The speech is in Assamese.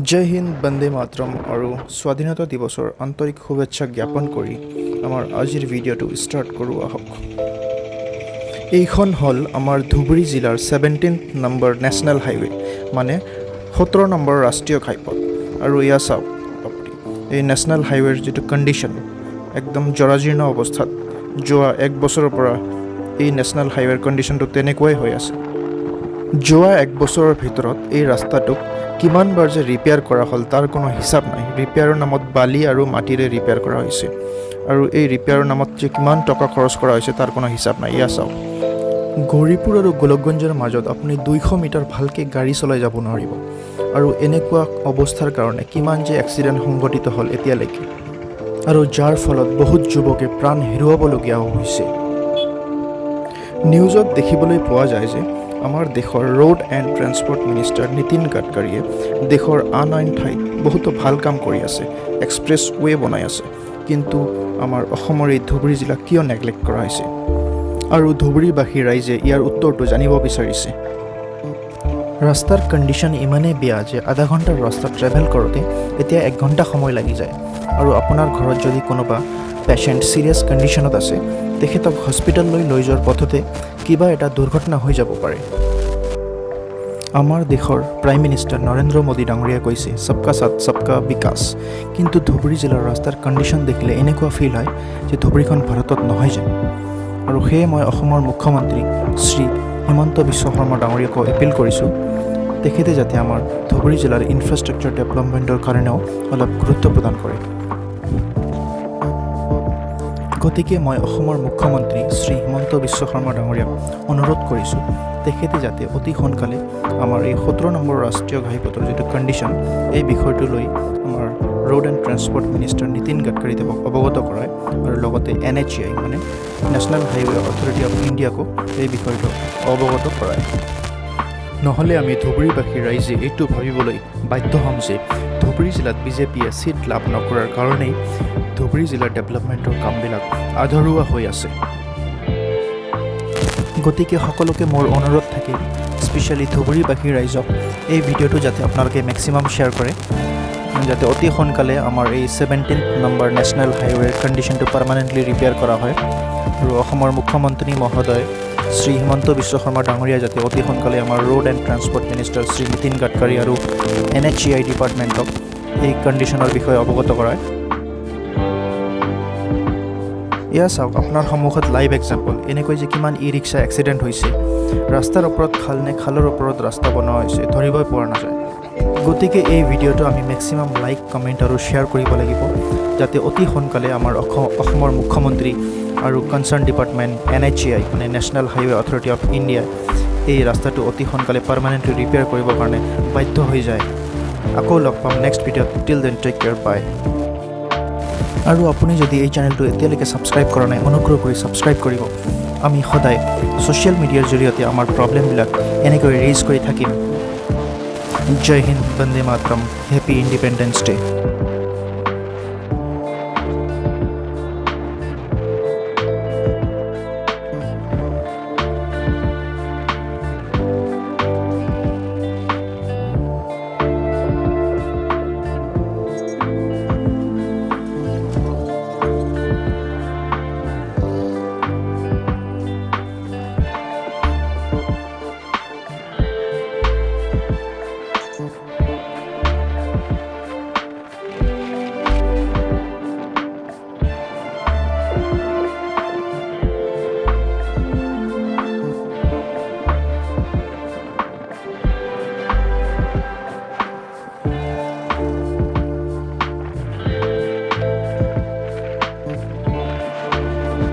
জয় হিন্দ, বন্দে মাতৰম আৰু স্বাধীনতা দিৱসৰ আন্তৰিক শুভেচ্ছা জ্ঞাপন কৰি আমাৰ আজিৰ ভিডিঅ'টো ষ্টাৰ্ট কৰোঁ আহক। এইখন হ'ল আমাৰ ধুবুৰী জিলাৰ 17 নম্বৰ নেশ্যনেল হাইৱে, মানে 17 নম্বৰ ৰাষ্ট্ৰীয় ঘাইপথ। আৰু এয়া চাওক আপুনি, এই নেশ্যনেল হাইৱেৰ যিটো কণ্ডিশ্যন, একদম জৰাজীৰ্ণ অৱস্থাত। যোৱা এক বছৰৰ পৰা এই নেশ্যনেল হাইৱেৰ কণ্ডিশ্যনটো তেনেকুৱাই হৈ আছে। যোৱা এক বছৰৰ ভিতৰত এই ৰাস্তাটোক কিমানবাৰ যে ৰিপেয়াৰ কৰা হ'ল, তাৰ কোনো হিচাপ নাই। ৰিপেয়াৰৰ নামত বালি আৰু মাটিৰে ৰিপেয়াৰ কৰা হৈছে আৰু এই ৰিপেয়াৰৰ নামত যে কিমান টকা খৰচ কৰা হৈছে, তাৰ কোনো হিচাপ নাই। এয়া চাওক, গৌৰীপুৰ আৰু গোলকগঞ্জৰ মাজত আপুনি 200 মিটাৰ ভালকৈ গাড়ী চলাই যাব নোৱাৰিব। আৰু এনেকুৱা অৱস্থাৰ কাৰণে কিমান যে এক্সিডেণ্ট সংঘটিত হ'ল এতিয়ালৈকে আৰু যাৰ ফলত বহুত যুৱকে প্ৰাণ হেৰুৱাবলগীয়াও হৈছে। নিউজত দেখিবলৈ পোৱা যায় যে আমাৰ দেশৰ road and transport minister Nitin গাডকাৰীয়ে দেশৰ আন আন ঠাইত বহুতো ভাল কাম কৰি আছে, এক্সপ্ৰেছ ৱে বনাই আছে, কিন্তু আমাৰ অসমৰ এই ধুবুৰী জিলাক কিয় নেগলেক্ট কৰা হৈছে? আৰু ধুবুৰীবাসী ৰাইজে ইয়াৰ উত্তৰটো জানিব বিচাৰিছে। ৰাস্তাৰ কণ্ডিশ্যন ইমানেই বেয়া যে আধা ঘণ্টাৰ ৰাস্তা ট্ৰেভেল কৰোঁতে এতিয়া এক ঘণ্টা সময় লাগি যায়। আৰু আপোনাৰ ঘৰত যদি কোনোবা পেচেণ্ট ছিৰিয়াছ কণ্ডিশ্যনত আছে, তেখেতক হস্পিটেললৈ লৈ যোৱাৰ পথতে কিবা এটা দুৰ্ঘটনা হৈ যাব পাৰে। আমাৰ দেশৰ প্ৰাইম মিনিষ্টাৰ নৰেন্দ্ৰ মোদী ডাঙৰীয়াই কৈছে, "सबका साथ, सबका विकास"। কিন্তু ধুবুৰী জিলাৰ ৰাস্তাৰ কণ্ডিশ্যন দেখিলে এনেকুৱা ফিল হয় যে ধুবুৰীখন ভাৰতত নহয় যেন। আৰু সেয়ে মই অসমৰ মুখ্যমন্ত্ৰী শ্ৰী হিমন্ত বিশ্ব শৰ্মা ডাঙৰীয়াকো এপিল কৰিছোঁ, তেখেতে যাতে আমাৰ ধুবুৰী জিলাৰ ইনফ্ৰাষ্ট্ৰাকচাৰ ডেভেলপমেণ্টৰ কাৰণেও অলপ গুৰুত্ব প্ৰদান কৰে। গতিকে মই অসমৰ মুখ্যমন্ত্ৰী শ্ৰী হিমন্ত বিশ্ব শৰ্মা ডাঙৰীয়াক অনুৰোধ কৰিছোঁ, তেখেতে যাতে অতি সোনকালে আমাৰ এই 17 নম্বৰ ৰাষ্ট্ৰীয় ঘাইপথৰ যিটো কণ্ডিশ্যন, এই বিষয়টো লৈ আমাৰ road and transport minister Nitin গাডকাৰীদেৱক অৱগত কৰায় আৰু লগতে এনএইচএআই, মানে নেশ্যনেল হাইৱে অথৰিটি অফ ইণ্ডিয়াকো এই বিষয়টো অৱগত কৰায়। নহ'লে আমি ধুবুৰীবাসী ৰাইজে এইটো ভাবিবলৈ বাধ্য হ'ম যে ধুবুৰী জিলাত বিজেপিয়ে ছিট লাভ নকৰাৰ কাৰণেই ধুবুৰী জিলাৰ ডেভেলপমেণ্টৰ কামবিলাক আধৰুৱা হৈ আছে। গতিকে সকলোকে মোৰ অনুৰোধ থাকিল, স্পেচিয়েলি ধুবুৰীবাসী ৰাইজক, এই ভিডিঅ'টো যাতে আপোনালোকে মেক্সিমাম শ্বেয়াৰ কৰে, যাতে অতি সোনকালে আমাৰ এই 17 নম্বৰ নেশ্যনেল হাইৱেৰ কণ্ডিশ্যনটো পাৰ্মানেণ্টলি ৰিপেয়াৰ কৰা হয় আৰু অসমৰ মুখ্যমন্ত্ৰী মহোদয় শ্ৰী হিমন্ত বিশ্ব শৰ্মা ডাঙৰীয়া যাতে অতি সোনকালে আমাৰ road and transport minister Shri Nitin Gadkari আৰু এনএইচএআই ডিপাৰ্টমেণ্টক এই কণ্ডিশ্যনৰ বিষয়ে অৱগত কৰায়। এয়া চাওক, আপোনাৰ সন্মুখত লাইভ এক্সাম্পল, এনেকৈ যে কিমান ই ৰিক্সা এক্সিডেণ্ট হৈছে। ৰাস্তাৰ ওপৰত খাল নে খালৰ ওপৰত ৰাস্তা বনোৱা হৈছে, ধৰিবই পৰা নাযায়। গতিকে এই ভিডিঅ'টো আমি মেক্সিমাম লাইক, কমেণ্ট আৰু শ্বেয়াৰ কৰিব লাগিব, যাতে অতি সোনকালে আমাৰ অসমৰ মুখ্যমন্ত্ৰী আৰু কনচাৰ্ণ ডিপাৰ্টমেণ্ট এনএইচএআই, মানে national highway authority of India, এই ৰাস্তাটো অতি সোনকালে পাৰ্মানেণ্টলি ৰিপেয়াৰ কৰিবৰ কাৰণে বাধ্য হৈ যায়। আকৌ লগ পাম নেক্সট ভিডিঅ'ত। Till then, take care, bye। আৰু আপুনি যদি এই চেনেলটো এতিয়ালৈকে ছাবস্ক্ৰাইব কৰা নাই, অনুগ্ৰহ কৰি ছাবস্ক্ৰাইব কৰিব। আমি সদায় ছ'চিয়েল মিডিয়াৰ জৰিয়তে আমাৰ প্ৰব্লেমবিলাক এনেকৈ ৰেইজ কৰি থাকিম। জয় হিন্দ, বন্দে মাতৰম, হেপী ইণ্ডিপেণ্ডেন্স ডে।